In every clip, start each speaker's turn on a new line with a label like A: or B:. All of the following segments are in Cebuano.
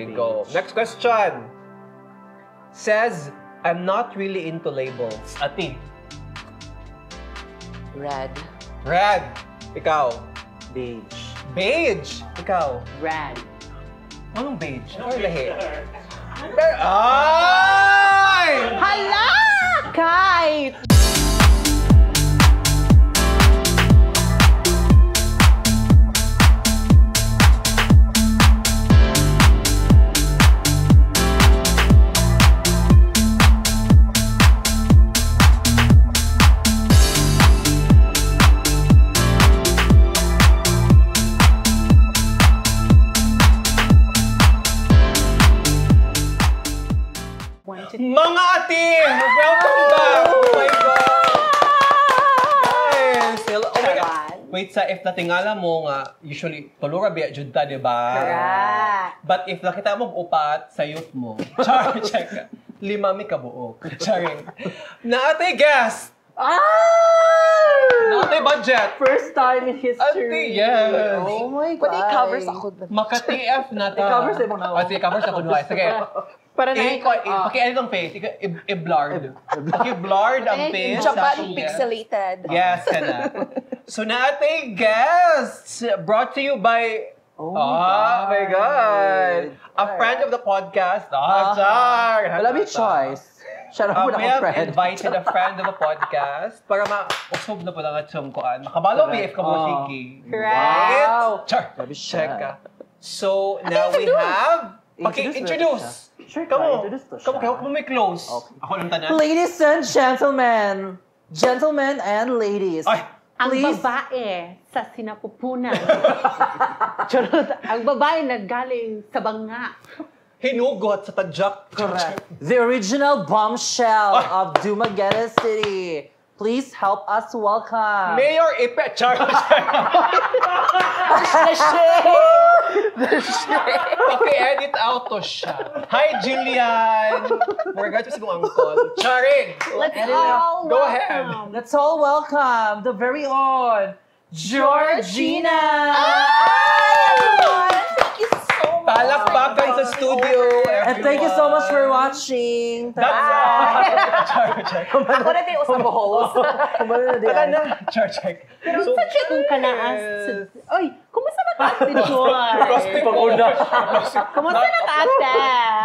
A: Go. Next question. Says, "I'm not really into labels." Ati.
B: Red.
A: Red. Ikaw.
C: Beige.
A: Beige. Ikaw.
D: Red.
A: Anong beige? Ano lahi? Pero, ay!
D: Hala! Kite! One, two,
A: Mga ati! Welcome back! Oh my God! Guys! Hello. Oh my God.
B: Charan.
A: Wait, sa if natingala mo nga, usually, tulura biya jud ta, di ba?
D: Correct.
A: But if nakita mo upat, sayot mo. Char, check. Lima mi kabuok. Charing. Naate guest!
C: Ah!
A: Naate budget!
C: First time in history.
A: Ate, yes.
C: Oh my God.
B: Pwede i-cover sa ako.
A: Maka-TF na ta.
C: I-cover sa imong naong.
A: Ah, sige, cover sa kuno. Sige.
D: Para na
A: Paki-edit ang face. I-blurred. Paki-blurred ang face.
B: Japan
A: sa atong guest.
B: pixelated.
A: Yes, kana. So naate guests brought to you by
C: Oh,
A: Oh my God. A friend of the podcast. Ah, char.
C: Wala may choice. Siya na
A: We
C: ako
A: have
C: friend.
A: invited a friend of the podcast para ma-usog na pala nga siyang kuan. Makabalo mi if ka mo
C: Oh.
A: sige.
D: Correct.
C: Wow.
A: Char.
C: Grabe siya.
A: Check ka. So now we have
C: Introduce
A: Paki-introduce.
C: Sure ka,
A: Kamo.
C: introduce to siya.
A: Kamo kayo mo may close.
C: Okay.
A: Ako lang tanan.
C: Ladies and gentlemen, gentlemen and ladies,
A: Ay!
D: Ang
C: please
D: babae sa sinapupunan. Charot. Ang babae na galing sa banga.
A: Hinugot sa tadyak.
C: Correct. The original bombshell of Dumaguete City. Please help us welcome
A: Mayor Ipe. Char.
C: The shade!
A: Paki-edit out to siya. Hi, Jillian! Regards to mong uncle. Charing!
D: Let's all
A: Go ahead.
D: welcome.
C: Let's all welcome the very own Georgina!
B: Hi, everyone! Thank you so much.
A: Palakpakan sa studio, everyone.
C: And thank you so much for watching.
A: That's all. Char, char.
B: Ako na din usap host.
C: Kumalo na di
A: Wala
C: ay.
A: na. Char, check.
D: Pero
A: So,
D: sa kung kanaas. Oy, kumusta na ka, Ate Joy?
A: Pag-una.
D: Kumusta na ka, Ate?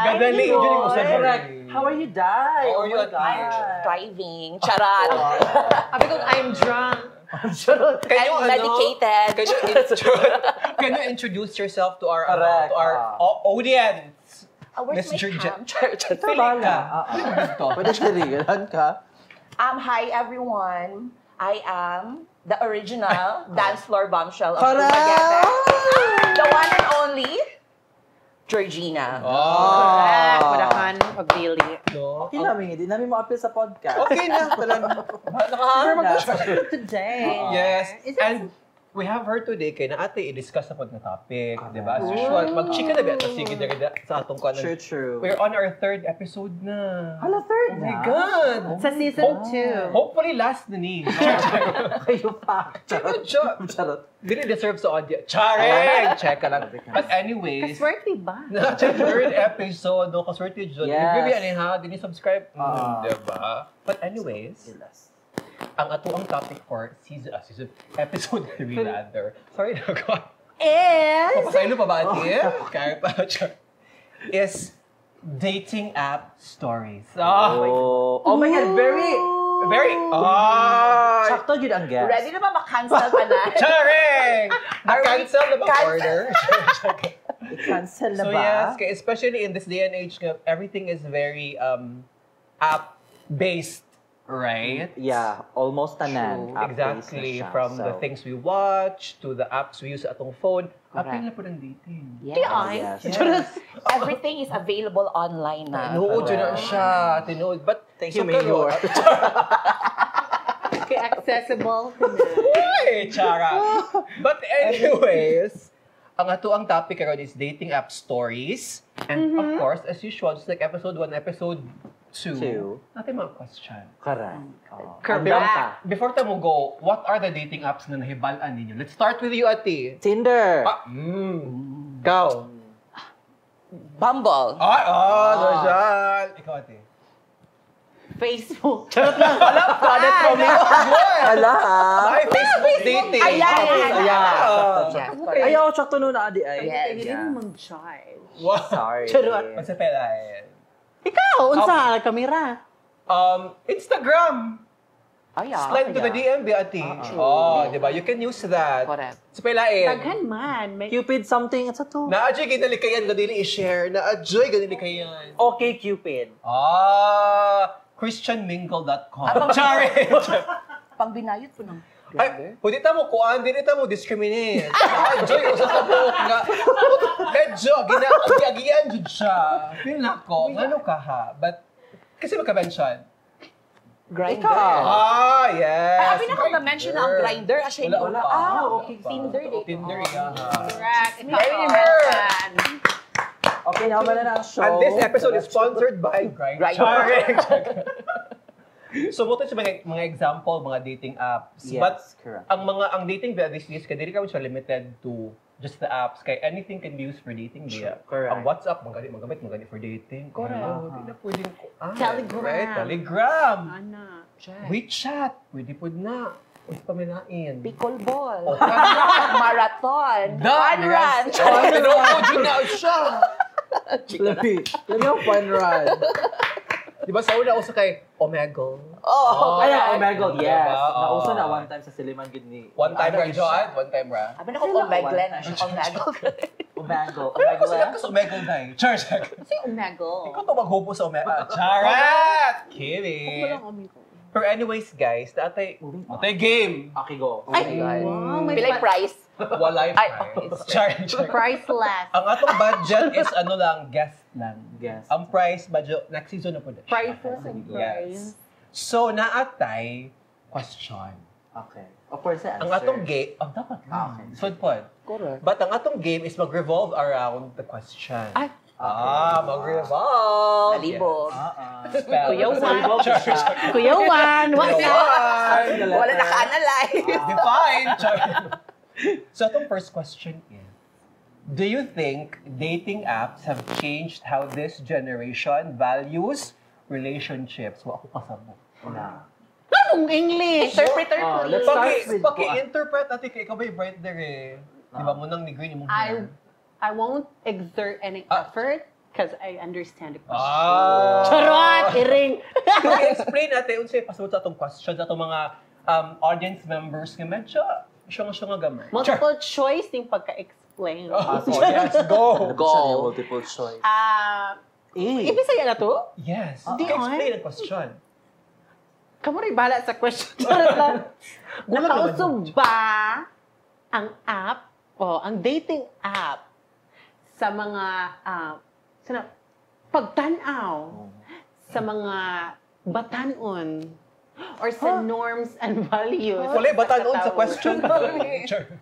A: Gadali, yun yung usap.
C: Correct. How are you, Dai?
A: How are you,
C: Oh my
A: Ate?
C: God.
B: I'm driving. Charot.
D: Sabi ko, I'm drunk.
C: Charot.
A: Can you,
B: I'm
A: ano,
B: medicated.
A: Can you introduce yourself to our, ano,
C: Correct.
A: to our audience?
B: Where's
A: Miss
B: my
A: Georgia-
B: cam? Char- char-
A: Pili
C: Bala.
A: ka.
C: Ah.
A: Dito.
C: Pwede siya rin. ka.
B: Hi, everyone. I am the original dance floor bombshell of
C: Correct.
B: Dumaguete. The one and only, Georgina.
A: Oh.
D: Correct. Wala pagdili.
A: No?
C: Okay namin, hindi namin mo-appeal sa podcast.
A: Okay na. Talaga.
D: We're mag-usap today.
A: Yes.
D: Is it
A: And we have her today kay na ate i-discuss na pod na topic, di ba? As usual, mag-chika na ba ito? Sige, diri sa atong kuan.
C: True, true.
A: We're on our third episode na.
C: Hala, third
A: Oh my
C: na?
A: God!
D: Sa season 2.
A: Hopefully last na ni.
C: Kayo pa. Charot. Charot.
A: Dili deserve sa audience. Charing! Check ka lang. But anyways,
D: Kaswerte ba?
A: na third episode, no, kaswerte jud.
C: Yes.
A: Maybe ani ha, dili subscribe.
C: Ah.
A: Diba? But anyways, ang ato ang topic for season episode 3 rather. Sorry na ko.
D: Is...
A: Papasaylo pa ba ate? Kaya pa, char. Is dating app stories. Ah,
C: Oh, oh my God, very...
A: very, ah,
C: Sakto yun ang guest.
B: Ready na ba ma-cancel ka na?
A: Charing!
B: Are we-
A: Na-cancel na ba
B: Cancel.
A: order?
C: I-cancel na
A: So
C: ba?
A: yes, kaya especially in this day and age, nga, everything is very app-based, right?
C: Yeah, almost tanan.
B: True.
C: App-based na
A: Exactly.
C: siya.
A: From the
C: So,
A: things we watch to the apps we use sa atong phone.
B: Correct.
A: Apil na po ng dating.
B: Yes.
C: Yes.
B: Everything is available online na.
A: Tinuod yun na siya. Tinuod. But,
C: Thank you,
A: so karon-
C: Mayor.
D: Okay, accessible ka na.
A: Ay, chara. But anyways, ang ato ang topic karon is dating app stories. And of course, as usual, just like episode 1, episode 2,
C: Two.
A: natin mga question.
C: Correct. Oh.
D: Correct.
C: Andam ta.
A: Before tayo mo go, what are the dating apps na nahibalan ninyo? Let's start with you, Ati.
C: Tinder.
A: Ah, Ikaw.
B: Bumble.
A: Ay, oh, social. Ikaw, ate.
D: Facebook. Charot lang.
A: Alam ko, ano
C: Ala, ah.
A: Ay, Facebook dating.
B: Ayan, ayan,
C: Ayan.
A: Ah.
B: Yes, correct.
C: Ayaw, sakto nun na, adi ay.
B: Yes.
D: Hindi mo mag-jive.
A: Wow.
C: Sorry.
D: Charot.
A: Unsa pa lain?
D: Ikaw, unsa kamera?
A: Instagram.
B: Ay, ah.
A: Slide to the DM, bi ate. Oh, di ba? You can use that.
B: Correct.
A: Sa pailain.
D: Daghan man. May
C: Cupid something, it's a to.
A: Naadyoy ginalikayan nga dili i-share. Naadyoy ginalikayan.
C: Okay, Cupid.
A: Ah, christianmingle.com. Sorry.
B: Pang binayot po ng
A: Ay, pwede ta mo kuan, dili ta mo discriminate. Naadyoy usa ka buok nga. Medyo gina-agian jud siya. Feel na ko, ngano ka ha? But kasi magka-mention.
B: Grinder.
A: Ah, yes.
B: Ay, abi na kung na-mention na ang Grinder. Asya
A: Wala,
B: wala.
A: pa.
B: Ah,
A: Wala
B: okay.
A: pa.
B: Tinder dito.
A: Tinder, yeah.
D: Correct. Ikaw,
A: Grindr.
D: mention.
C: Okay, naman na ang show.
A: And this episode is sponsored by Grindr.
B: Grindr.
A: So, buto sa mga example, mga dating apps.
C: Yes,
A: But
C: correct.
A: ang dating via these days, kay dili ka man siya limited to just the apps. Kay anything can be used for dating. Diya.
C: Correct.
A: Ang WhatsApp, magamit, magamit for dating.
B: Correct.
A: Hello, di na pwedeng kuan.
D: Telegram.
A: Right? Telegram.
D: Ana.
A: WeChat. Pwede po na. Pwede pa minain.
B: Pickleball.
A: Oh.
B: Marathon.
A: Da,
B: Fun run.
A: yes. Oh, tinuod yun na siya.
C: Labi. Labi ang fun run.
A: Di ba sa una, uso kay Omegle.
B: Oh.
C: Ay, Omegle, yes.
A: Diba? Oo.
C: Nauso na one time sa Siliman gid ni.
A: One time ra,
C: Ano,
A: Joan? One time ra?
B: Abi na kung Omegle na siya. Omegle.
C: Omegle.
A: Pero kasi
C: Omegle.
A: ka sa Omegle na eh. Char, char.
D: Kasi Omegle.
A: Ikaw to maghupo sa Omegle. Ah, Charot! Kidding.
D: Walang Omegle.
A: Pero anyways, guys, natay,
C: Moving on.
A: natay game.
C: Okay, go.
B: Oh my
D: Ay,
B: God.
D: wow, may
B: Pilay price.
A: Walay
B: Ay,
A: price. Char, char.
D: Priceless.
A: Ang atong budget is ano lang, guest lang.
C: Guest.
A: Ang price, budget, next season na po na siya.
D: Priceless and price.
A: Yes. So, naatay question.
C: Okay. Of course, the answer.
A: Ang atong game, oh, dapat lang.
C: Okay.
A: Sud pod.
B: Correct.
A: But ang atong game is mag-revolve around the question.
B: Ay.
A: Ah, mag-revolve.
B: Nalibog.
C: Ah, ah.
A: Spell.
D: Kuya Juan.
A: Char, char.
D: Kuya Juan, what's
A: Kuya
D: up?
A: Juan.
B: Wala naka-analyze.
A: Define. Char. So, itong first question is, do you think dating apps have changed how this generation values relationships? Wa ako kasabot.
C: Na.
D: Anong English?
B: Interpreter,
C: Oh,
B: please.
C: let's start
A: Paki,
C: with-
A: paki-interpret ate kay ikaw ba yung bright there eh? Di ba mo nang ni green imong hair?
D: I won't exert any
A: Ah.
D: effort because I understand the question.
A: Ah.
D: Charot! Iring!
A: Paki-explain ate unsay pasabot sa atong question sa atong mga audience members nga medyo syong-syong nga gamay.
D: Multiple choice yung pagka-explain.
A: Oh, yes, go.
B: Go.
C: Multiple choice.
D: Ah,
C: Eh.
D: ibig sabihin na to?
A: Yes.
D: Di,
A: Paki-explain ang question.
D: Kamu rin bahala sa question. Charot lang.
A: Gulang naman
D: Nakauso ba ang app o ang dating app sa mga sana, pagtanaw sa mga batanon or sa norms and values?
A: Wala batanon sa
D: katao?
A: question. Char.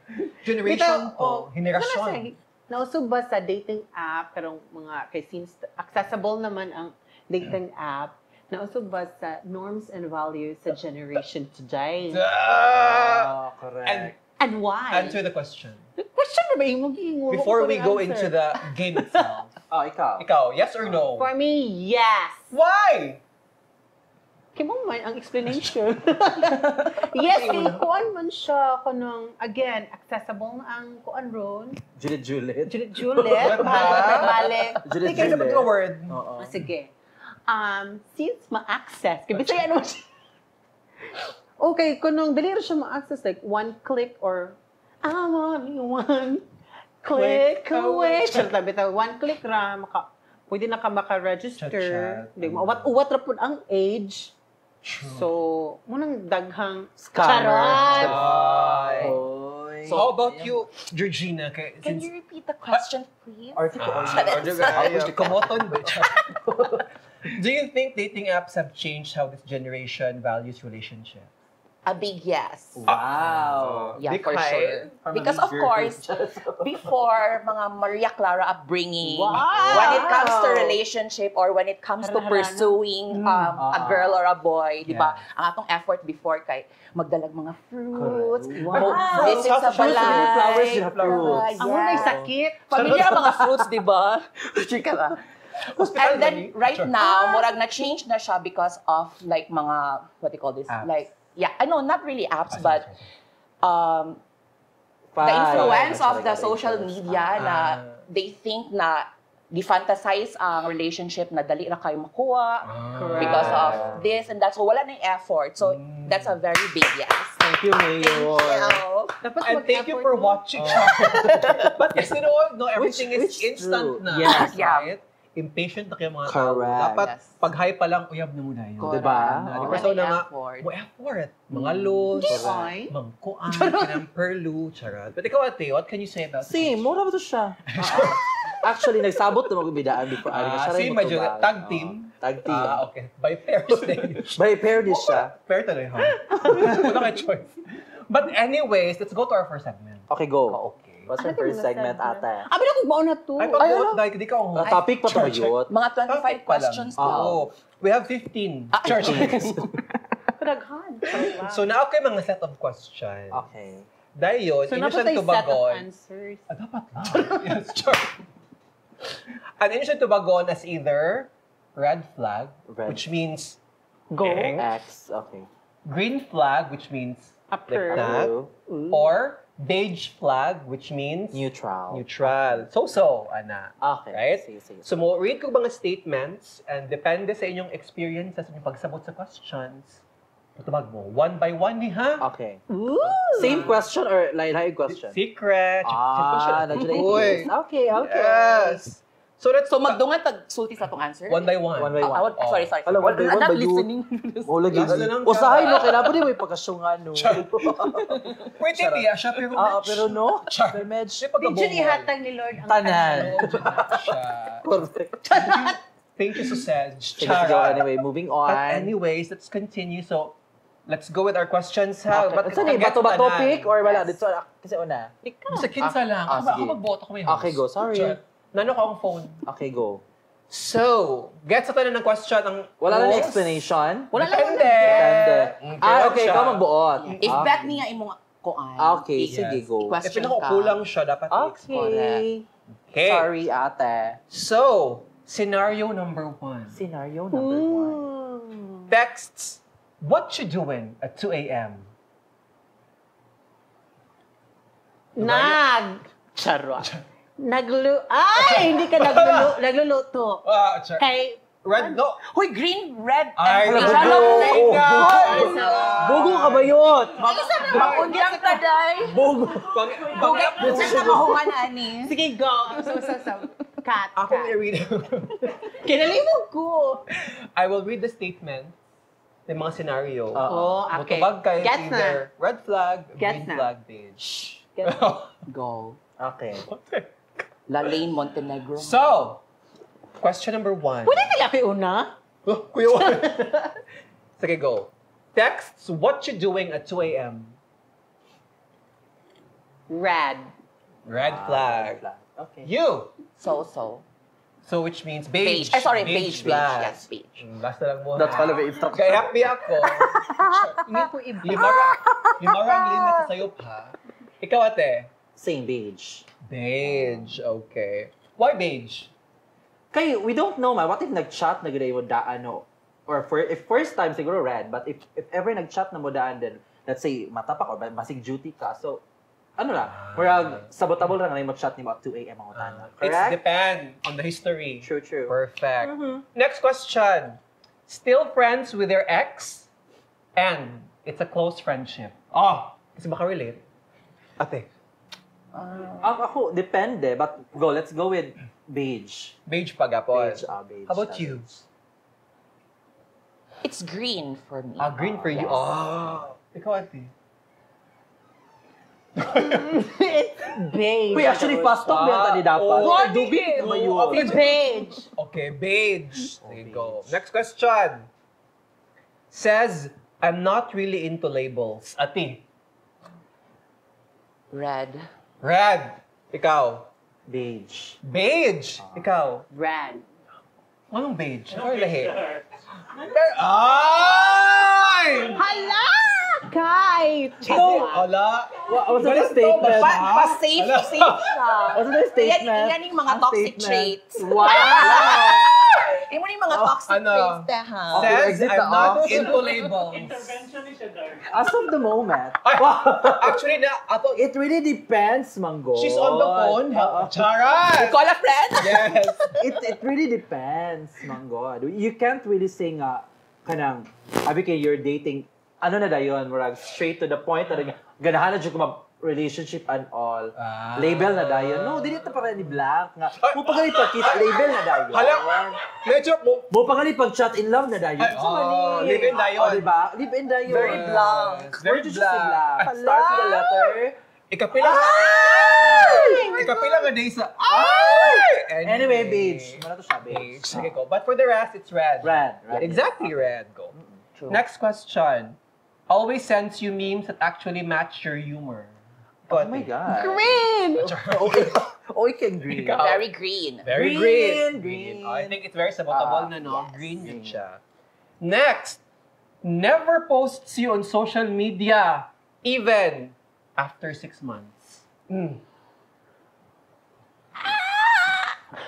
A: Generation
D: Bitaw,
A: to.
D: oh,
A: Henerasyon.
D: Wala sa- Nauso ba sa dating app, karong mga kay since accessible naman ang dating app, nauso ba sa norms and values sa generation today?
A: Ah!
C: Ah, correct.
A: And
D: And why?
A: answer the question.
D: Question na ba yung mag-iingo?
A: Before we go into the game itself.
C: Oh, ikaw.
A: Ikaw, yes or no?
D: For me, yes.
A: Why?
D: Kaya mo man ang explanation. Yes, kay kuan man siya kanang again, accessible na ang kuan ron.
C: Juliet Juliet.
D: Juliet Juliet, balik, balik.
C: Juliet
A: Ikaw na
C: Juliet.
A: ba word?
C: Oo.
D: Ah, sige. Since ma-access, kay Bisaya naman siya. Okay, kunong dali ra siya ma-access, like one click or I'm only one click
A: Click away.
D: away. Charot lang, bitaw, one click ra, maka, pwede na ka maka-register.
A: Chat-chat.
D: Di mo, uwat ra pud ang age.
A: True.
D: So, munang daghang
C: Scammer.
D: Charot!
A: Ay.
C: Oy.
A: So, how about you, Georgina? Kay,
B: Can
A: since,
B: you repeat the question, please?
C: Or ko
A: Ah, Kumoton ba? Do you think dating apps have changed how this generation values relationships?
B: A big yes.
C: Wow.
B: Yeah, for
A: Because-
B: sure.
C: From a
B: Because
C: big
B: of course, before mga Maria Clara upbringing,
C: Wow!
B: when it comes to relationship or when it comes to
D: Harana.
B: pursuing a girl or a boy, di ba?
A: Yeah.
B: Ang atong effort before kay magdalag mga fruits,
C: Correct. Wow.
B: visit sa
C: Fruits,
B: balay.
C: flowers, yun, fruits.
D: Ang may sakit.
B: Familiar ang mga fruits, di ba? Chika ba?
A: Hospital
B: And then
A: ba ni?
B: right
A: Sure.
B: now, murag na change na siya because of like mga what do you call this?
A: Apps.
B: Like yeah, I know not really apps
A: Ah,
B: but
A: sorry, sorry.
B: the influence of the
C: Sorry,
B: social
C: influence.
B: media na
A: Ah.
B: they think na di-fantasize ang relationship na dali ra kayo makuha
A: Ah.
B: because of this and that. So wala na yung effort. So that's a very big yes.
C: Thank you, Mayor.
D: Dapat
A: And thank you
D: mag-effort
A: for
D: mo.
A: watching. But kasi noon, no, everything is
C: Which
A: instant
C: true.
A: na.
C: Yes.
B: Yeah.
A: Right? Impatient na kayo mga tao.
C: Correct.
A: Dapat
B: Yes.
A: pag high pa lang, uyab na muna yun.
B: Correct.
C: Diba?
A: Na, di ba?
B: Wala
A: So na nga,
B: effort.
A: mo effort. Mga los,
D: Ay.
A: mangkuan, kanang perlu, charot. But ikaw ate, what can you say about this?
C: Same, mura ba to siya? Actually, nagsabot na magbidaan before.
A: Ah,
C: Ari, siya rin
A: same, medyo
C: motubag.
A: tag team.
C: Oo, tag team.
A: Ah, okay. By pairs din.
C: By pair din siya.
A: Pair tuloy, ha? Wala kay choice. But anyways, let's go to our first segment.
C: Okay, go.
A: Oh, okay.
C: What's your
D: Ano
C: first
D: yung
C: segment, ate?
D: Abi na kung mauna to.
A: Ay, pag-vote, dahil di ka ang
C: Topic pa to mayot.
B: Mga 25
A: Topic pa lang.
B: questions
C: Ah.
B: daw.
A: Oo. We have 15. Church.
D: Daghan. Wow.
A: So now okay mga set of questions.
C: Okay.
A: Dahil yun,
D: So,
A: inyo
D: dapat
A: siyang
D: ay set of
A: tubagon.
D: answers.
A: Ah, dapat lang. Yes, sure. And inyo siyang tubagon as either red flag,
C: Red.
A: which means
D: Go.
C: X, okay.
A: green flag, which means
D: Approve.
A: that,
C: Blue.
A: or beige flag, which means
C: Neutral.
A: neutral. So-so, ana.
C: Okay.
A: Right?
C: Sige, sige.
A: So, mo read ko mga statements and depende sa inyong experience sa inyong pagsabot sa questions, patubag mo. One by one ni ha?
C: Okay.
D: Ooh.
C: Same question or lain-lain question?
A: Secret.
C: Ah,
A: Secret.
C: nandiyan na
A: Uy.
C: yung Okay, okay.
A: Yes. So, let's
B: So magdungan tag sulti sa atong answer?
A: one by one.
C: One by
B: Ah,
C: one.
B: ah, sorry, sorry.
C: Hala, one by
B: I'm
C: one
B: not
C: ba yun?
B: listening.
C: Oh, lagi.
A: Last na lang ka.
C: Usahay no, kailangan po din may pagkasyungan no.
A: Pwede niya siya, pero
C: Ah, pero no.
A: Char.
C: Pero medj.
A: May pagkabungol.
D: Medyo ihatag ni Lord ang
C: Tanan.
A: Siya.
C: Perfect.
A: Thank you, Susej.
C: Sige, sige, anyway, moving on.
A: But anyways, let's continue. So, let's go with our questions, ha?
C: Okay.
A: But
C: Saan eh? Bato ba topic or wala?
B: Yes.
C: Dito, kasi una.
D: Ikaw.
A: Sa kinsa lang.
C: Ah,
A: Ako,
C: sige.
A: ako mag-vote. Ako may host.
C: Okay, go. Sorry.
A: Char. Nano ko ang phone.
C: Okay, go.
A: So, get sa tanan ng question ang
C: Wala na
A: host.
C: explanation?
D: Wala lang.
A: Depende.
C: Depende.
A: Okay,
C: Ah, okay,
A: siya.
C: ikaw magbuot.
B: If
C: Ah,
B: bet niya imong kuan.
C: Okay,
B: i-
C: sige, go.
A: If
B: Question
A: pinaka
B: ka.
A: kulang siya, dapat i-explain.
C: Okay.
A: Okay.
C: Sorry, ate.
A: So, scenario number one.
C: Scenario number one.
D: Ooh.
A: Texts, what you doing at 2 a.m.?
D: Nag. Charot. Naglu... Ay! Hindi ka naglulu nagluluto.
A: Ah, sure.
D: Kay...
A: Red, no.
B: Huy, green, red,
A: Ay,
B: and
A: bugo.
B: green.
C: Oh, Bugo ka ba yun?
B: Maundyang ka, day.
C: Bugo.
A: Pang, pang,
B: Unsa na mahuman, ani?
D: Sige, go. I'm so, so, so. Cut,
A: Akong
D: cut.
A: i-read.
D: Kinalimog ko.
A: I will read the statement ng mga scenario.
D: Oh, okay.
A: Mutubag kayo
D: Gets na.
A: either red flag,
D: Gets
A: green
D: na.
A: flag, beige.
D: Gets
B: Go.
C: Okay.
B: Lalaine Montenegro.
A: So, question number one.
D: Pwede nila kayo una?
A: Oh, Kuya Juan. Sige, go. Texts, what you doing at 2 a.m.?
D: Red.
A: Red flag.
C: Okay.
A: You.
B: So, so.
A: So, which means beige.
B: Beige. Ay, sorry, beige, beige.
A: flag.
B: Yes, beige.
A: Last na lang mo.
C: That's pala may instruction.
A: Kaya happy ako.
D: Hindi ko iba.
A: Lima ra ang limit sa sayop, ha? Ikaw, ate.
C: Same beige.
A: Beige. Okay. Why beige?
C: Kay, we don't know man. What if nag-chat na gano'n mo daan no? Or for, if first time, siguro red. But if ever nag-chat na mo daan, then let's say matapak or basig duty ka. So, ano na, murag sabotable ra nga mo chat nimo at 2 a.m. ang utana.
A: It's
C: Correct?
A: depend on the history.
C: True, true.
A: Perfect. Next question. Still friends with your ex? And it's a close friendship. Oh, kasi baka relate. Ate,
C: Ako, depende. But go, let's go with beige.
A: beige pagapon.
C: Beige, ah, beige.
A: How about
C: ah,
A: you?
C: beige.
B: It's green for me.
A: Ah, green for you.
B: Yes.
A: Oh. Ikaw, ate.
D: It's beige.
C: Uy, actually, fast talk ba ni dapat?
A: Oh,
C: Ay, dubi ba yun?
D: It's beige.
A: Okay, beige.
C: Oh,
A: There you go.
C: beige.
A: Next question. Says, "I'm not really into labels"? Ati.
B: Red.
A: Red. Ikaw.
C: Beige.
A: Beige. Ikaw.
D: Red.
A: Anong beige? Ano lahi? Pero, ay!
D: Hala! Kay!
A: No! Ala.
C: What's the statement?
B: Pa-safe, safe siya.
C: What's the statement?
B: Yan yung mga
C: Ang
B: toxic
C: statement.
B: traits.
C: Wow!
B: Yan mo yung mga toxic
A: ano?
B: traits, te, ha?
C: Okay,
A: Says,
C: exit
A: "I'm
C: na
A: not
C: off.
A: into labels."
E: Intervention ni siya, Dar.
C: As of the moment,
A: Ay, actually, na, ato,
C: it really depends, Mango.
A: She's on the phone.
C: Oo.
A: Charas!
B: Call a friend?
A: Yes.
C: It really depends, Mango. You can't really say nga, kanang, abi kay you're dating, ano na dayon, murag straight to the point, na ganahan na jud ko mag-relationship and all.
A: Ah.
C: Label na dayon. No, dili ta para ni blank nga.
A: Ay.
C: Mo pa gali pagkita, label na dayon.
A: Hala, medyo, mo,
C: Mo pa gali pag-chat in love na dayon.
A: Ay,
C: Sa man
A: oh,
C: ni.
A: live in dayon.
C: Oh, diba? Live in dayon.
B: Very blank.
A: Very
C: Where did you say
A: blank.
C: blank? Starts with the letter.
A: Ikapila nga day sa, ay!
C: Anyway, beige. Wala to siya, beige.
A: Beige. Sige ko. But for the rest, it's red.
C: Red, red.
A: Exactly red. Go.
B: True.
A: Next question. Always sends you memes that actually match your humor.
C: Oh my God.
D: Green!
C: Okay. Okay, can green.
A: Ikaw.
B: Very green.
A: Very
C: Green,
A: green.
C: green.
A: Oh, I think it's very sabotable
C: Ah,
A: na, no?
B: yes.
A: Green yun siya. Next, never posts you on social media, even after 6 months.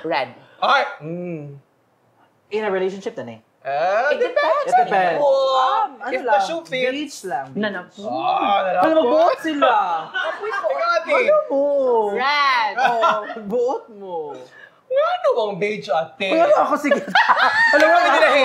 B: Red.
A: Ay!
C: In a relationship na eh.
A: Eh,
B: It depends.
C: It depends. Ano
A: If the
C: lang,
A: shoe fits.
C: beach lang. Beach.
D: Nanap.
A: Ah,
C: Ano, magbuot sila.
A: Ikaw, ate.
C: Ano mo?
D: Red!
C: Oh, buot mo.
A: Ano bang beige, ate?
C: Uy, ano ako, sige. Alam mo,
A: Ano
C: ako.
A: lahi?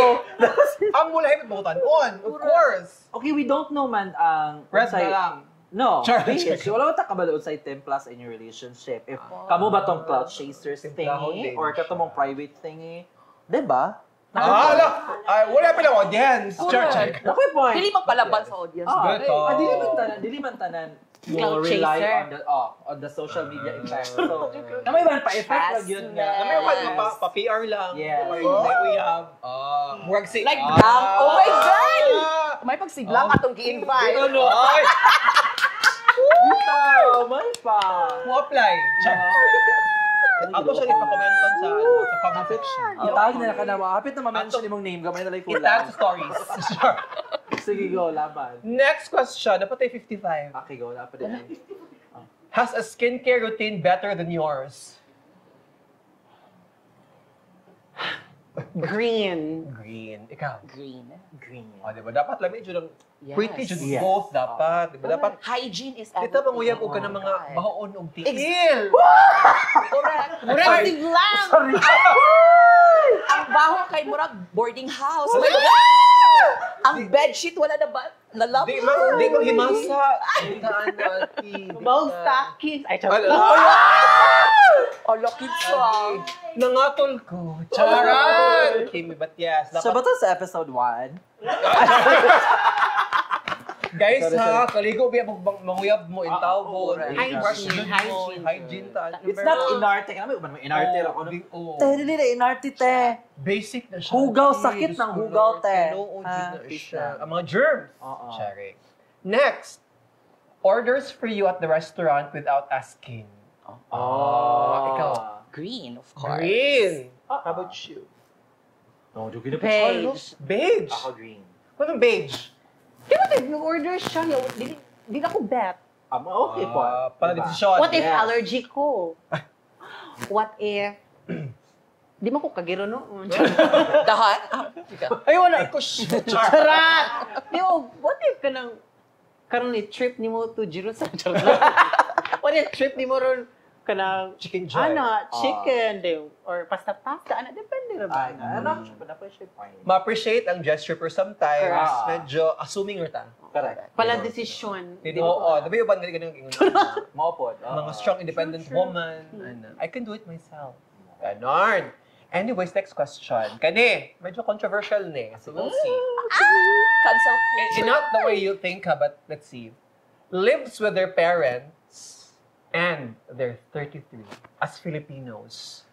A: Ang mulahi buotan on, of course.
C: Okay, we don't know man ang
A: Red
C: unsay-
A: na lang.
C: No,
A: Char-
C: beige.
A: char.
C: Wala ta kabalo unsay 10 plus in your relationship. If kamo ba tong clout chasers
A: Timplahon
C: thingy
A: din
C: or kato mong private thingy, 'di ba?
A: Ah, ala. Ay, wala pa lang audience. Char, char.
C: Nakoy point.
B: Dili magpalaban sa audience.
C: Ah,
A: Beto.
C: ah, dili man tanan
D: Clout
C: mo rely
D: chaser.
C: on the social media effect. So, na may man pa effect lang yun nga.
A: Na may one, pa PR lang.
C: Yes.
A: Or like we have. Ah, murag si
B: Like blank. Oh my God! May pagsiglang atong gi-invite.
A: Ano? Ay!
C: Bitaw, may pa.
A: Mo apply. Char. Ako siya ipa-commenton sa ano, sa comment section.
C: Itag na ka na, hapit na ma-mention imong name gamay na lang
A: Itag
C: kulang.
A: sa stories. Sure.
C: Sige, go, laban.
A: Next question. Dapat tayo 55.
C: Okay, go, laban din.
A: Has a skincare routine better than yours?
D: Green.
A: Green. Ikaw.
B: Green.
C: Green.
A: O, di ba? Dapat lang medyo lang
B: Yes.
A: pretty jud
C: Yes.
A: both dapat. Di ba? Dapat
B: Hygiene is everything.
A: Dito manguyab og ka ng
B: Oh
A: mga
B: my God.
A: bahoon og tiil.
B: Correct.
D: Murag si Blanc!
B: Ang baho kay murag boarding house. Oh my God! Ang bedsheet wala na ba? Nalap.
A: Di mang himasa. Di ta ano, ati. Di
D: Bawang
A: ta.
D: stockings. Ay, charot.
A: Ala.
B: Oh, look it's so.
A: Nangatol ko. Charan! Kimi, but yes.
C: So,
A: Dapat,
C: ba to sa episode 1?
A: Guys
C: Sorry,
A: ha, kaligo biya manguyab mo in tawon.
D: Hygiene,
A: Brush jud mo,
D: hygiene.
A: hygiene ta.
C: It's not inarte. Kaya may uban mo inarte ra ko.
A: Oh,
C: Te, dili na inarte, te.
A: basic na siya.
C: Hugaw,
A: Ate.
C: sakit
A: Diyos
C: ng
A: ko,
C: hugaw,
A: Lord.
C: te.
A: Tinuod jud
C: Ah,
A: na
C: peace
A: siya.
C: lang.
A: Ang mga germs.
C: Oo.
A: Charing. Next, orders for you at the restaurant without asking.
C: Oh.
A: Ikaw.
B: Green, of course.
A: Green. How about you?
C: No, do gina
D: Beige.
A: Beige.
C: Ako green.
A: Anong beige?
D: Di ba nag-order siya? Di na ako bet.
C: Okay po.
A: Ah, pala
C: Diba?
A: desisyon.
D: What if
C: Yes.
D: allergy ko? What if di man ko kagiro noon.
B: Dahan? Ah, ikaw.
D: Ay, wala.
A: Ay, ko, shit. Char.
D: Charot! Di ba, what if ka nang karon ni trip nimo to Jerusalem? Charot. What if trip nimo ron kanang
A: Chicken joy.
D: ana, chicken, di, or pasta-pasta, ana, depende ra ba?
C: Ay, ano? Siya pa siya point.
A: Ma-appreciate ang gesture pero sometimes
C: Correct.
A: medyo assuming ra ta.
C: Correct.
D: Pala desisyon.
A: Oo, di ba yung ganun ganun ganun?
C: Mao pod. Oo.
A: Mga strong independent woman. Ano, I can do it myself. Ganon. Anyways, next question. Kani, medyo controversial ni. So we'll see.
B: Cancel
A: Eh,
B: culture.
A: not the way you think, ha, but let's see. Lives with their parents and they're 33 as Filipinos.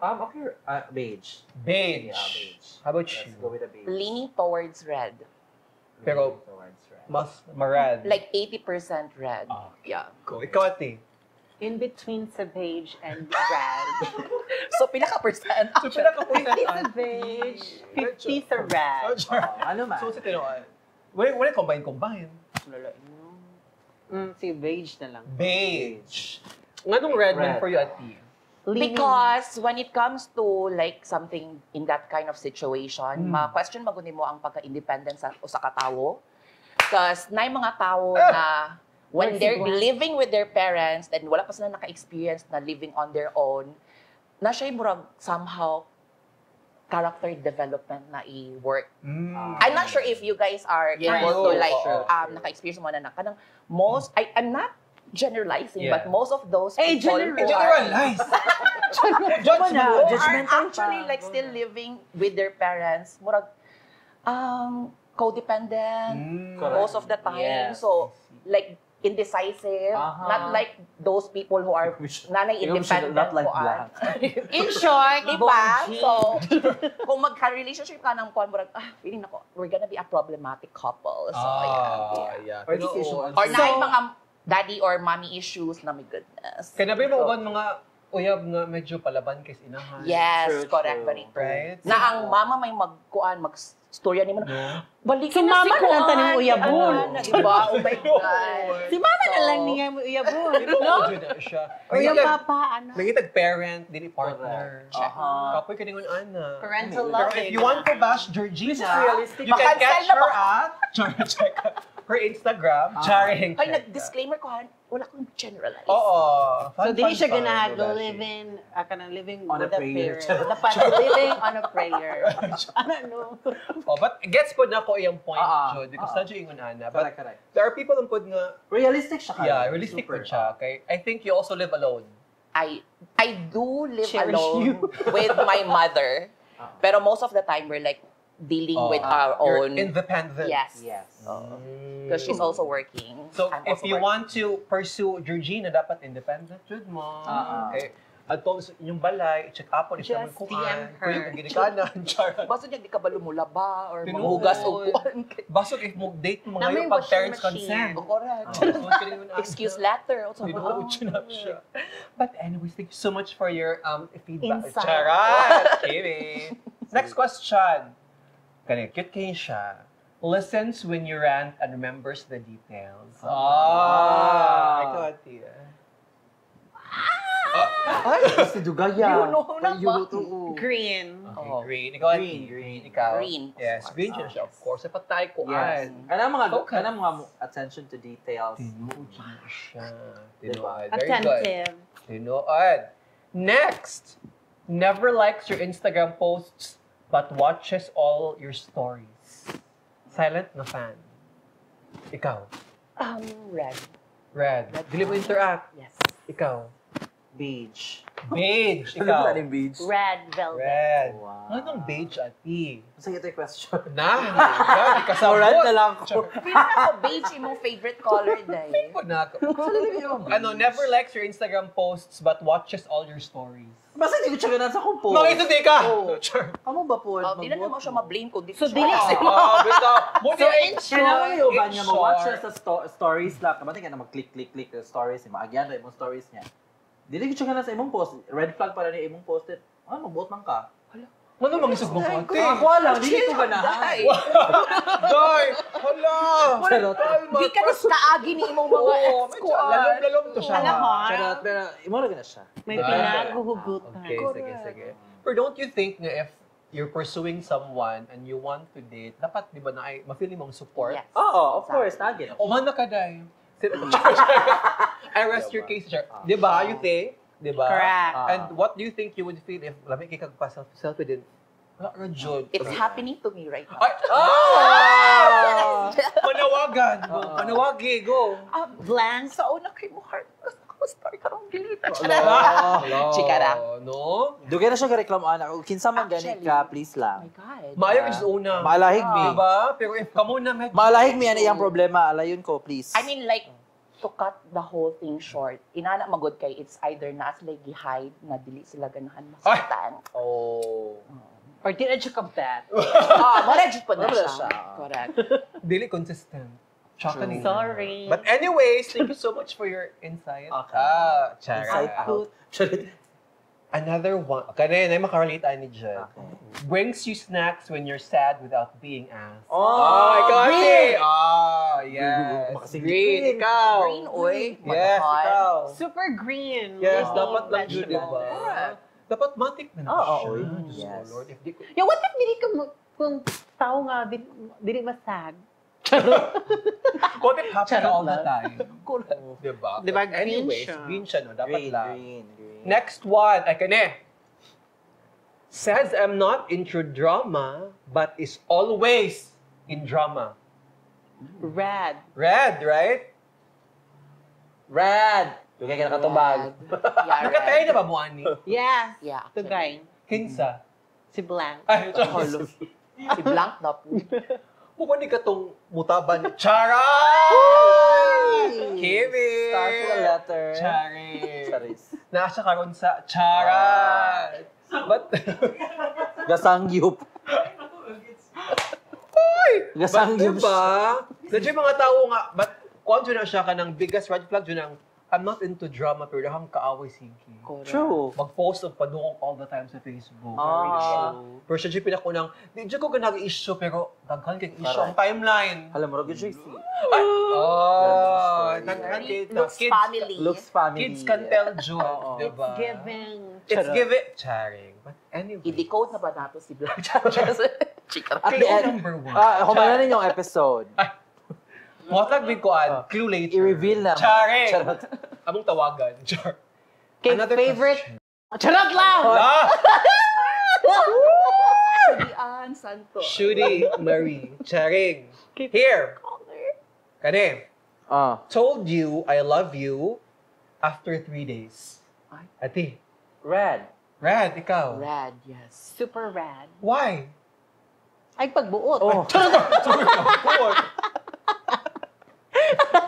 C: Okay, beige.
A: Beige.
C: Yeah, beige.
A: How about
C: Let's
A: you?
C: go with the beige.
B: Leaning towards red.
A: Pero-
C: Leaning towards red.
A: Mas marad.
B: Like 80% red.
A: Ah.
B: Yeah.
A: Go. Ikaw, ate.
D: In between sa beige and red.
B: So, pila ka percent?
A: So, pila ka percent,
D: 50 sa
A: ate?
D: beige, 50 sa red.
C: Oh, ano man?
A: So, sa tinuod. Wala combine, combine.
D: Si beige na lang.
A: Beige. Nganong red man
C: Red.
A: for you, ate?
D: Leaning-
B: Because when it comes to like something in that kind of situation, ma-question maguni mo ang pagka-independent sa usa ka tawo. Because naay mga tao na when they're living with their parents and wala pa sila naka-experience na living on their own, na siya murag somehow character development na i-work. I'm not sure if you guys are able to like
A: Oo.
B: Naka-experience mo na na kanang most I'm not generalizing, but most of those
D: Hey,
B: people
D: generalize.
B: who are
A: Generalize! Judge
C: na.
A: mo.
B: who are
C: Judgmental pa.
B: actually like still living with their parents, murag codependent
C: Correct.
B: most of the time. So like indecisive, not like those people who are nanay independent
C: Not like
B: kuan.
C: black.
D: In short,
B: Diba?
D: bonji.
B: So, kung magka-relationship ka ng kuan, murag, ah, feeling nako, we're gonna be a problematic couple. So, yeah.
A: Ah, yeah.
C: Or this issue
B: Or
A: So,
B: na mga daddy or mommy issues na, my goodness.
A: Kaya na ba yung mga uban mga uyab nga medyo palaban kay sa inahan?
B: Yes,
C: True,
B: correct.
C: true.
B: Very true.
A: Right?
B: Na ang mama may magkuan, magstorya ni mo na,
A: No?
B: balikin
D: Si
B: na
D: mama
B: si
D: na lang
B: kuan,
D: taning uyabon.
B: ano, diba? Oh my God.
D: Si mama na lang
B: So,
D: niya mo uyabon.
A: No? Na siya.
D: Or yung papa, ano.
A: Nangitag parent, dili partner.
C: Correct. Aha.
A: Kapoy ka ningon ana.
D: Parental
A: Pero
D: love.
A: if you want to bash Georgina,
C: This is realistic.
A: you can
B: Makancel
A: catch
B: na
A: her
B: ba?
A: at Char, check her Instagram. Charing.
B: Ay, nag-disclaimer ko, han, wala akong generalize.
A: Oo. Fun,
D: So, dili
A: fun,
D: siya
A: fun,
D: ganahan
A: no bashing.
D: living, kanang living
C: On a
D: with a
C: prayer.
D: parent. Dapat living on a prayer. Ano, no?
A: Oh, but gets po na ko iyang point, Jod, because nadyo ingon ana. But
C: Correct, correct.
A: there are people ang pod nga,
C: Realistic siya.
A: yeah, realistic
C: Super.
A: po siya. Okay? I think you also live alone.
B: I do live
D: Cherish
B: alone
D: you.
B: with my mother. Pero most of the time, we're like dealing
A: Oh,
B: with our
A: you're
B: own.
A: independent.
B: Yes.
C: Yes.
B: Because she's also working.
A: So,
B: I'm
A: if
B: also
A: you
B: working.
A: want to pursue Georgina, dapat independent jud mo. Okay. At kung sa inyong balay, check up on if
D: Just
A: naman kuan.
D: DM her.
A: Kuyog ang ginikanan. Charot.
B: Basta niya di ka ba lumulaba or
A: Tinuod.
B: manghugas o kuan.
A: Basog if mo date mo
D: Na may
A: ngayon pag
D: washing
A: parents
D: machine.
A: consent.
B: Oh, correct.
A: Oh, so, kiningon ana.
B: Excuse letter. O, sa
A: Tinuod siya na siya. But anyways, thank you so much for your feedback.
D: Insight.
A: Charot! Kidding. Next question. Kani, cute kayo siya. Listens when you rant and remembers the details. Ah! Ikaw, Tia.
C: Ay, si Dugaya.
B: You know na ba?
D: Green.
A: Okay,
B: Oo.
A: green. Ikaw, Ate.
C: Green, green.
A: Ikaw.
B: Green, of
A: Yes,
B: course.
A: green siya siya, of course. Dapat tayo kuan.
C: Yes. Kanang mga
A: Focus.
C: kanang mga attention to details.
A: Tinuod siya siya.
C: Diba?
A: Tinuod. Very good.
D: Attentive.
A: Tinuod. Next, never likes your Instagram posts but watches all your stories. Silent na fan. Ikaw.
B: Red.
A: Red.
B: Red.
A: Dili mo interact.
B: Yes.
A: Ikaw.
C: Beige.
A: Beige.
C: Ikaw.
A: Ikaw.
C: Ano beige?
D: Red velvet.
A: Red.
C: Wow.
A: Anong beige, ati?
C: Sige, ito yung question.
A: Na, God, kasabot.
C: Red na lang ko.
B: Feeling ako beige imong favorite color, day.
A: Ko na ako. Ano, never likes your Instagram posts but watches all your stories.
C: Basta hindi ko siya ganahan sa akong post.
A: Mga ka!
C: Oo.
A: Sure.
C: Kamo ba po?
B: Oh, di na naman siya ma-blame kung di
D: So,
B: siya.
D: dili
A: Ah, bitaw. Mo
D: So, in
C: Kaya
D: short,
C: naman yung uban
A: In
C: niya, ma-watch siya
A: short.
C: sa stories lang. Kamati ka na mag-click, click, click sa stories niya. Maagyan na imong stories niya. Dili ko siya ganahan sa imong post. Red flag para ni imong post it. Ah, magbuot man ka.
A: Ano mangisog mo konti?
C: Ako lang, dili ko ganahan.
A: Day! Hala!
C: Charot.
B: Di ka na kaagi ni imong mga
A: Oo,
B: ex
A: medyo
B: ko.
A: lalom-lalom to siya.
D: Alam mo,
C: Charot, pero imo ra gana siya.
D: may
A: Ah.
D: pinaguhugutan.
A: Okay, sige, sige. Pero don't you think na if you're pursuing someone and you want to date, dapat di ba na ay ma-feel mo ang support?
B: Yes.
C: Oo, of course, nagin.
A: O man na ka, day. I rest your case, sir. Di ba? You think? Di ba?
D: Correct.
A: And what do you think you would feel if lami kay kag pa selfie selfie din? Wala ra jud.
B: It's happening to me right now.
A: Ay! Ah! Manawagan. Go.
C: Ah.
A: Manawagi, go.
D: Blank.
B: Sa una kay mo heart. Gusto ko story karong dili.
A: Hello.
B: Chika ra.
A: No?
C: Dugay na siya gareklamo anak. Kung kinsa man gani
B: Actually.
C: ka, please
B: Oh
C: lang.
B: my God.
A: Maayo is una.
C: Maalahig mi.
A: Diba? Pero if kamo na medyo...
C: Maalahig mi ani iyang problema, alayon ko, please.
B: I mean, like, To cut the whole thing short, inana magod kay it's either na sila gi-hide na dili sila ganahan masaktan.
C: Oh.
D: Or di na siya kabet.
B: Ah, mora jud po na
C: Mora
B: siya.
C: siya.
B: Correct.
A: Dili consistent. Tsaka
C: True.
A: nila.
D: Sorry.
A: But anyways, thank you so much for your insight.
C: Okay.
A: Ah, chara.
C: Inside out. Charot.
A: Another one. Kanina, ay makarelate ani dyan.
C: Okay.
A: Brings you snacks when you're sad without being asked.
C: Oh,
A: Oh, ikaw,
C: green!
A: ate! Ah, yes.
C: Makasing
A: Green,
C: green.
A: ikaw.
B: Green, oy.
A: Yes,
B: Madahan.
A: ikaw.
D: Super green.
A: Yes,
C: Oh.
A: dapat lang yun, di
D: Vegetable.
A: ba?
B: Correct.
A: Dapat matik na na
C: Oo,
A: siya.
C: oo,
A: Diyos ko,
C: yes.
A: Lord. If di ko...
D: Yeah, what if dili ka kung tao nga dili masag?
A: What if happy ka
D: Charot
A: all the
D: lang.
A: time?
B: Correct.
A: Diba?
D: Diba,
A: But
D: green
A: anyways,
D: siya.
A: green siya, no? Dapat
C: Green,
A: lang.
C: green, green.
A: Next one. Ay, kani. Says I'm not into drama, but is always in drama.
D: Red.
A: Red, right?
C: Red! Dugay ka nakatubag.
B: Yeah,
A: Nakatay
B: red.
A: na ba mo, ani?
D: Yes.
B: Yeah, actually.
D: Tugay.
A: Kinsa?
D: Si Blank.
A: Ay,
B: Holo. Si Blanc na po.
A: Mukha ni katong mutaban. Chara! Kimi!
C: Start with a letter.
A: Charis.
C: Charis.
A: Nasa karon sa Charat! But,
C: Gasangyup.
A: but
C: Gasangyup.
A: diba? Medyo yung mga tao nga, but kung na siya ka ng biggest red flag yun ang, I'm not into drama pero dahang kaaway sige.
B: Correct.
C: True.
A: Mag-post og padungong all the time sa Facebook.
C: Ah.
A: Pero siya dyan pinakunang, di dyan ko ganag issue pero daghan kay issue
C: Correct.
A: ang timeline.
C: Alam mo, Roger si.
A: Oh,
C: Story.
A: daghan kay
B: Looks
A: kids,
B: family.
C: Looks family.
A: Kids can tell joke,
C: Oo.
A: diba?
D: Giving.
A: It's giving. Charing. But anyway.
B: I-decode na ba nato si Blanc? Chika.
C: At the
A: Clue
C: end,
A: number one.
C: ah, humanan ninyong episode.
A: Watag big koan. Clue later.
C: I-reveal na.
A: Charing.
C: Charot.
A: Among tawagan. Char.
D: Kay
A: Another
D: favorite.
A: question.
D: Charot lang!
A: Ah!
B: Ann Santo.
A: Shudi Marie. Charing. Here. Kani.
C: Ah.
A: Told you I love you after 3 days.
B: Ay.
A: Ate.
C: Red.
A: Rad, ikaw.
B: Red, yes.
D: Super rad.
A: Why?
D: Ay, pagbuot.
C: Oh.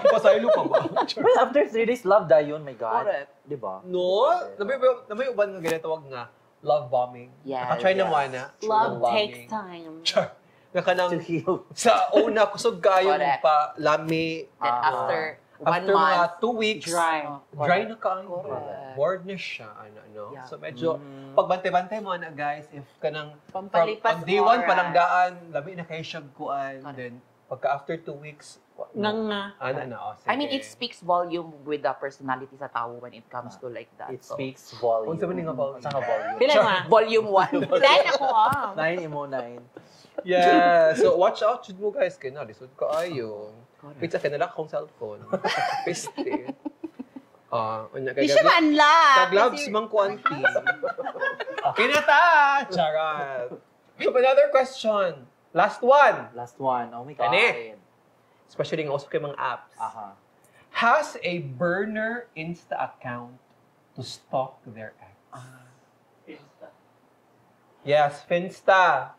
A: Pasaylo pa ba?
C: Well, after 3 days, love dayon, my God.
B: Correct.
C: Di ba?
A: No? Namay uban nga ganito tawag nga love bombing.
B: Yes.
A: Nakatry na
C: Yes.
A: mo na.
D: Love
A: bombing.
D: takes time.
A: Char. Nga kanang
C: To heal.
A: sa una kusog kayo
B: Correct.
A: pa lami
B: Then
C: Ah.
B: after one
A: after mga
B: month,
A: 2 weeks
D: Dry.
A: dry na kaayo.
B: Correct.
A: Bored na siya ano no.
B: Yeah.
A: So medyo
C: Mm.
A: pagbantay-bantay mo na guys if kanang from
D: Pampalipas
A: on day one
D: oras.
A: pa lang daan lami na kayo siya kuan
B: Correct.
A: then pagka after 2 weeks
D: Nga nga.
A: ana na oh, sige.
B: I mean, it speaks volume with the personality sa tao when it comes to like that.
C: It
B: So,
C: speaks volume.
A: Unsa man ni nga volume?
C: Unsa nga volume?
D: Pila nga?
B: Volume 1.
D: 10 ako ah.
C: Nine imo nine.
A: Yeah. So watch out jud mo guys kay na lisod kaayo. Pizza kay nalak akong cellphone. Piste. Ah, unya
D: Di siya ma-unlock.
A: Ka-gloves man ko auntie. Okay na ta! Charot. We have another question. Last one.
C: Last one. Oh my God.
A: Kani. Especially nga also kay mga apps.
C: Aha.
A: Has a burner Insta account to stalk their ex? Yes, Finsta.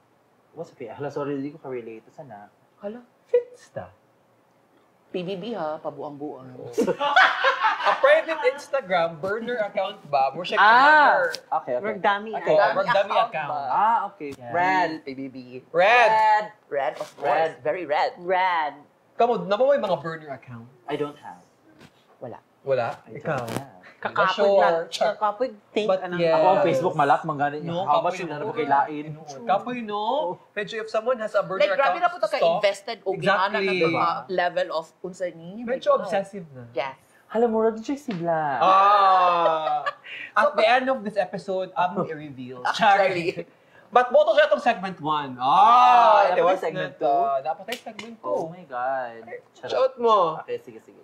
C: What's the Hala, sorry, hindi ko ka-relate. Sana.
B: Hala,
A: Finsta.
B: PBB ha, pabuang-buang.
A: A private Instagram burner account ba? Mo siya
C: Ah!
A: another.
C: Okay, okay.
D: Magdami
A: Okay,
D: ah.
A: magdami account.
B: ba?
C: Ah, okay.
A: Yeah.
C: Red.
B: PBB.
A: Red.
C: Red.
B: Red, of course.
C: Red.
B: Very red.
D: Red.
A: Kamo, na ba may mga burner account?
C: I don't have.
B: Wala.
A: Wala?
C: I don't
A: Ikaw?
C: have.
D: Kakapoy
A: Sure.
D: lang. Kakapoy think.
A: But
D: ano.
A: yeah.
C: Ako ang Facebook malak, mangganin
A: No,
C: niyo. How much
A: kapoy
C: yung
A: no.
C: na kailain?
A: Kapoy, no? Medyo if someone has a burner
B: Like, grabe
A: account
B: na po to
A: to stalk,
B: ka-invested o ginana na
A: Exactly.
B: to mga level of unsa ni. My
A: medyo
B: God.
A: obsessive na.
B: Yes.
C: Hala, murag yung si Black.
A: Ah! At the end of this episode, I'm i-reveal.
B: Actually.
A: But moto siya itong segment 1. Ah,
C: Ah,
A: ito
C: dapat
A: was
C: segment
A: na to. Dapat ay segment 2.
C: Oh my God. Charot.
A: Shout mo.
C: Okay, sige, sige.